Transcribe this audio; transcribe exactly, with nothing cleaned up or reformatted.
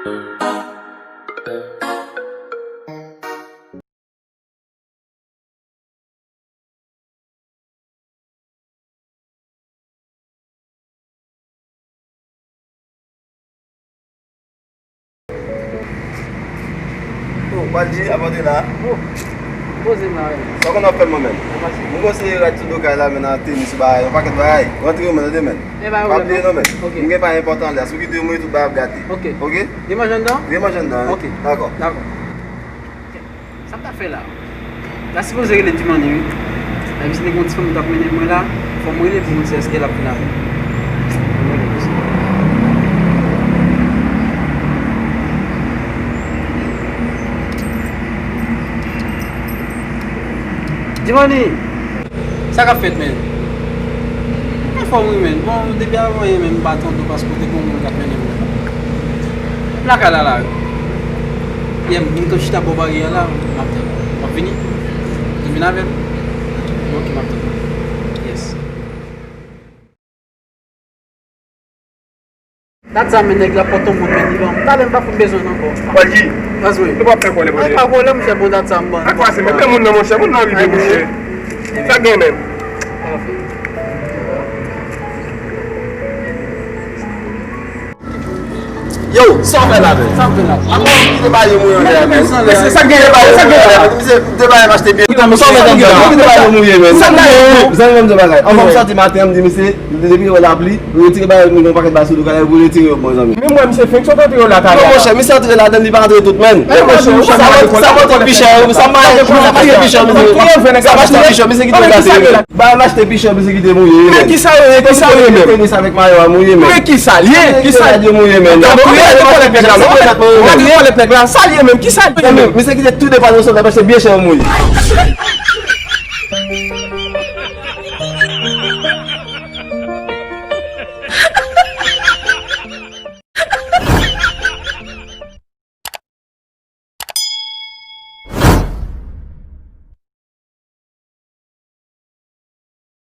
Oh, Waldy, apa w te la? Oh, poze m la, wi. Sa w konn w ap fè l, mwen menm? Mwen konseye rad sou do kay la, men nan tenis sou bagay, yon pakèt bagay. Rantre yo, men, tande, men. Pa bliye non, men. Ok. Mwen gen pa enpòtan la. Si w kite yo, mwen tout bagay ap gate. Ok. Ok? Gen manje anndan? Gen manje anndan, wi. Ok. Dakò. Dakò. Sa m ta fè la? La sipoze rele Dumany, wi. Epi si te gen yon ti fanm k ap mennen mwen la, fò m rele pou m di èske l ap vin avè m. Fò m rele pou sa. Dumany! Sa k ap fèt, men? Anfòm, wi, men. Bon, depi avan yè, men, m pa tande w paske w te gen yon moun k ap mennen m la. M lakay la, la, wi. Yè, m vin tou chita bò baryè a la, m ap tann. W ap vini? Ou vin avè l? Ok, m ap tann. Yes. Dat sa, men, nèg la pot yon moun, men, li ban m. Talè m pa konn bezwen l ankò. Waldy, nou p ap fè kòlè, brother. Ay, pa pwoblèm, monchè, bon, dat sa, m ban. Ak pase, men, men moun nan, monchè, moun nan rive, monchè. Sa gen, men. Yo, sa w fè la, men? Sa w fè la? Ankò, misye pa yo mouye, men. Misye, sa gen, sa gen la, men. Misye, te ba m achte biyè. Sa w fè la, men? Zanmi, ban m di yon bagay. Anvan m sòti maten an, m di misye, depi yo lapli, retire bagay, nou gen yon pakèt bagay sou do kay la, pou retire yo, bon, zanmi. Men mwen, misye fenk sot antre yo la talè. Non, monchè, misye antre ladan, li pa antre tout, men. Sa pote pi chè, sa maye, sa achte pi chè, misye. Sa achte pi chè, misye kite gate. Ba m achte pi chè, misye kite mouye, men. Men kisa yo ye, kisa yo ye menm? Tenis avèk mayo a mouye, men. Men kisa l ye, kisa l ye? Yo mouye, men. Yo kòlèt nèg la, non? Yo kòlèt nèg la. Sa l ye menm, kisa l ye menm? Misye kite tout depann yo sou la, paske byen chè yo mouye.